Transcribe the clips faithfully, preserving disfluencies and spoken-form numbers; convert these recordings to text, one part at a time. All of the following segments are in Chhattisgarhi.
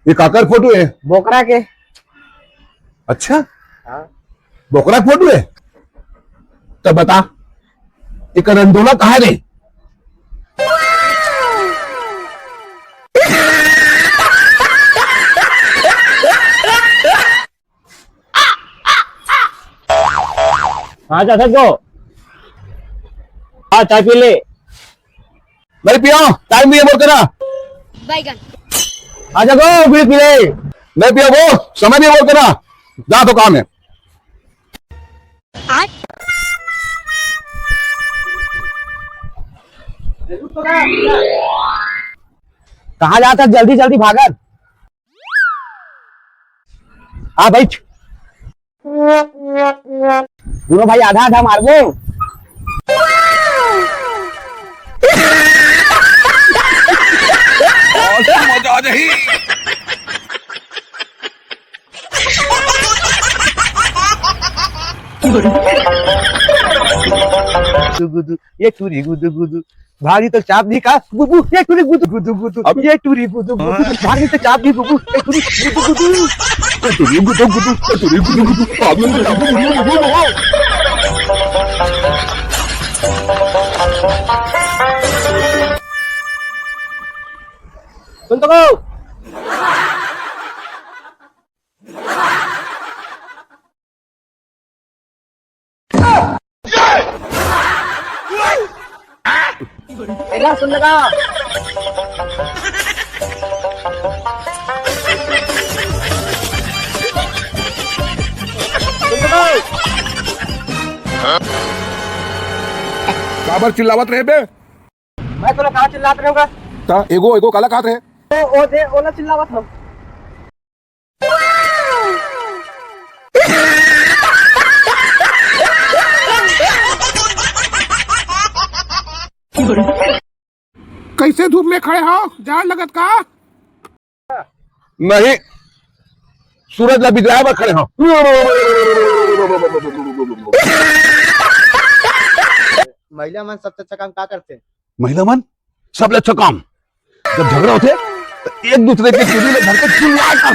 ये काकर फोटो है? बोकरा के। अच्छा, हाँ। बोकरा के फोटो है? तब बता, ये करंडोला कहाँ रे? हाँ, जा सकते हो। हाँ, चाय पी ले। नहीं पिया, टाइम नहीं है, बोल करा। बैगन। आ जाओ, बीड़ी पी ले। नहीं पिया वो, समय नहीं, बोल करा। जा तो काम है। आय। कहाँ जाता, जल्दी जल्दी भागत। आ बैठ। दोनों भाई आधा आधा मारबो। मजा आ जाही। गुदु गुदु, ये टूरी गुदु गुदु। भारी तो चाप दी का बुबू, ये टूरी गुदु गुदु गुदु। अब ये टूरी गुदु गुदु। भारी तो चाप दी बुबू, ये टूरी गुदु गुदु। ये टूरी गुदु गुदु, ये टूरी गुदु गुदु। अब ये टूरी गुदु गुदु। सुन तो को। एला सुन लगा। काबर चिल्लावत रहे बे? मैं तोला कहाँ चिल्लात रहूँगा? ता एगो, एगो काला कहत रहे? ओ, ओ दे, ओला चिल्लावत हम। कैसे धूप में खड़े हो, जाड़ लगत का? नहीं, सूरज ला बिजलाए बर खड़े हो। महिला मन सबसे अच्छा काम का करथे? महिला मन सबले अच्छा काम, जब झगड़ा होथे, तो एक दूसरे के चूड़ी में धर के चिल्लाए कर।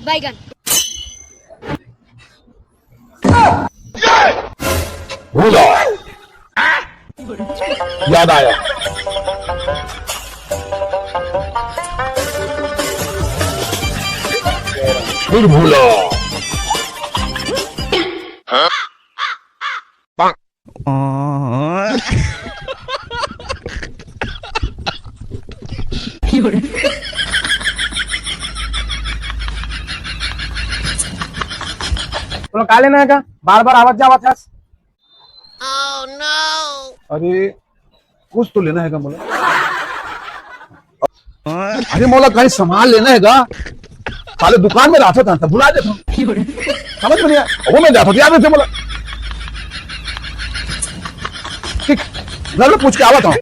बैगन। भूला। याद आया। फिर भूला। तोला का लेना हे गा? बार बार आवत जावत हस। अरे, कुछ तो लेना हे गा मोला। अरे, मोला कहीं सामान लेना हे गा। साले दुकान में रहता था, भुला देता हूँ। समझ में नहीं आया। वो मैं जाता हूँ, याद रहते मोला। ठीक, घर में पूछ के आवत हूँ।